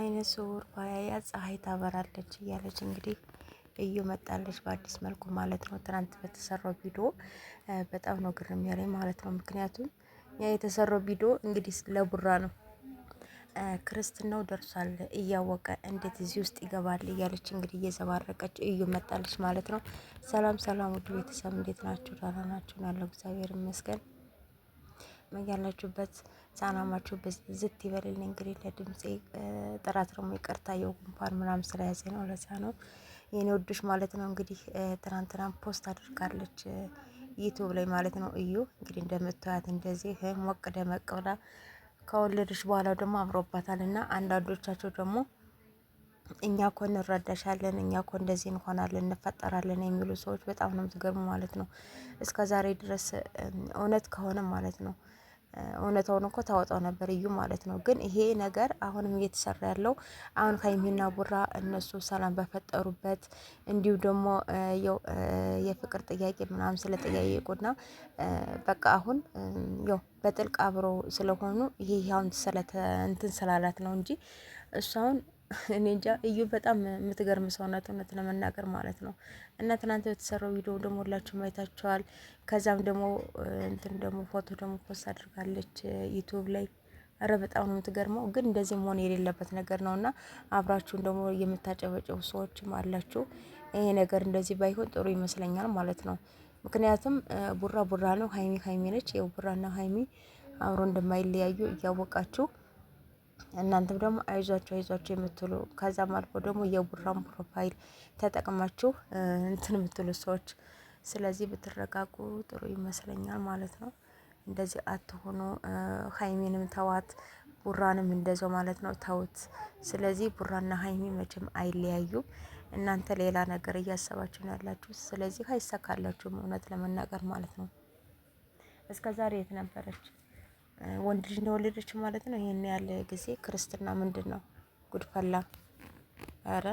አይነ ስውር ባያያት ፀሐይ ታበራለች እያለች እንግዲህ እዩ መጣለች በአዲስ መልኩ ማለት ነው። ትናንት በተሰራው ቪዲዮ በጣም ነው ግርም ያለኝ ማለት ነው። ምክንያቱም ያ የተሰራው ቪዲዮ እንግዲህ ለቡራ ነው። ክርስትናው ደርሷል እያወቀ እንዴት እዚህ ውስጥ ይገባል እያለች እንግዲህ እየዘባረቀች እዩ መጣለች ማለት ነው። ሰላም ሰላም፣ ውድ ቤተሰብ እንዴት ናችሁ? ደህና ናችሁ? ያለው እግዚአብሔር ይመስገን። ያላችሁበት ሰላማችሁ ብዝት ይበልልኝ። እንግዲህ ለድምፄ ጥራት ደግሞ ይቅርታ፣ የጉንፋን ምናምን ስለያዘ ነው፣ ለዛ ነው የኔ ውዶች ማለት ነው። እንግዲህ ትናንትና post አድርጋለች ዩቲዩብ ላይ ማለት ነው። እዩ እንግዲህ እንደምታያት እንደዚህ ሞቅ ደመቅ ብላ ከወለደች በኋላ ደግሞ አምሮባታል። እና አንዳንዶቻቸው ደግሞ እኛ እኮ እንረዳሻለን፣ እኛ እኮ እንደዚህ እንሆናለን፣ እንፈጠራለን የሚሉ ሰዎች በጣም ነው የምትገርሙ ማለት ነው። እስከ ዛሬ ድረስ እውነት ከሆነ ማለት ነው እውነታውን እኮ ታወጣው ነበር እዩ ማለት ነው። ግን ይሄ ነገር አሁንም እየተሰራ ያለው አሁን ሀይሚና ቡራ እነሱ ሰላም በፈጠሩበት እንዲሁ ደግሞ የፍቅር ጥያቄ ምናምን ስለጠያየቁና በቃ አሁን ያው በጥልቅ አብረው ስለሆኑ ይሄ አሁን ስለተ እንትን ስላላት ነው እንጂ እሷ አሁን እኔ እንጃ እዩ በጣም የምትገርም ሰው ናት፣ እውነት ለመናገር ማለት ነው። እና ትናንት በተሰራው ቪዲዮ ደግሞ ሁላችሁም አይታችኋል። ከዛም ደግሞ እንትን ደግሞ ፎቶ ደግሞ post አድርጋለች ዩቲዩብ ላይ። እረ በጣም ነው የምትገርመው። ግን እንደዚህ መሆን የሌለበት ነገር ነው እና አብራችሁን ደግሞ የምታጨበጭቡ ሰዎችም አላችሁ። ይሄ ነገር እንደዚህ ባይሆን ጥሩ ይመስለኛል ማለት ነው። ምክንያቱም ቡራ ቡራ ነው፣ ሀይሚ ሀይሚ ነች። ያው ቡራና ሀይሚ አብሮ እንደማይለያዩ እያወቃችሁ እናንተም ደግሞ አይዟችሁ አይዟችሁ የምትሉ ከዛም አልፎ ደግሞ የቡራን profile ተጠቅማችሁ እንትን የምትሉ ሰዎች፣ ስለዚህ ብትረጋጉ ጥሩ ይመስለኛል ማለት ነው። እንደዚህ አትሆኑ። ሀይሚንም ተዋት፣ ቡራንም እንደዛው ማለት ነው ተውት። ስለዚህ ቡራና ሀይሚ መቼም አይለያዩም። እናንተ ሌላ ነገር እያሰባችሁ ነው ያላችሁ። ስለዚህ አይሳካላችሁም፣ እውነት ለመናገር ማለት ነው። እስከ ዛሬ የት ነበረች? ወንድ ልጅ እንደወለደች ማለት ነው። ይሄን ያለ ጊዜ ክርስትና ምንድን ነው? ጉድፈላ። አረ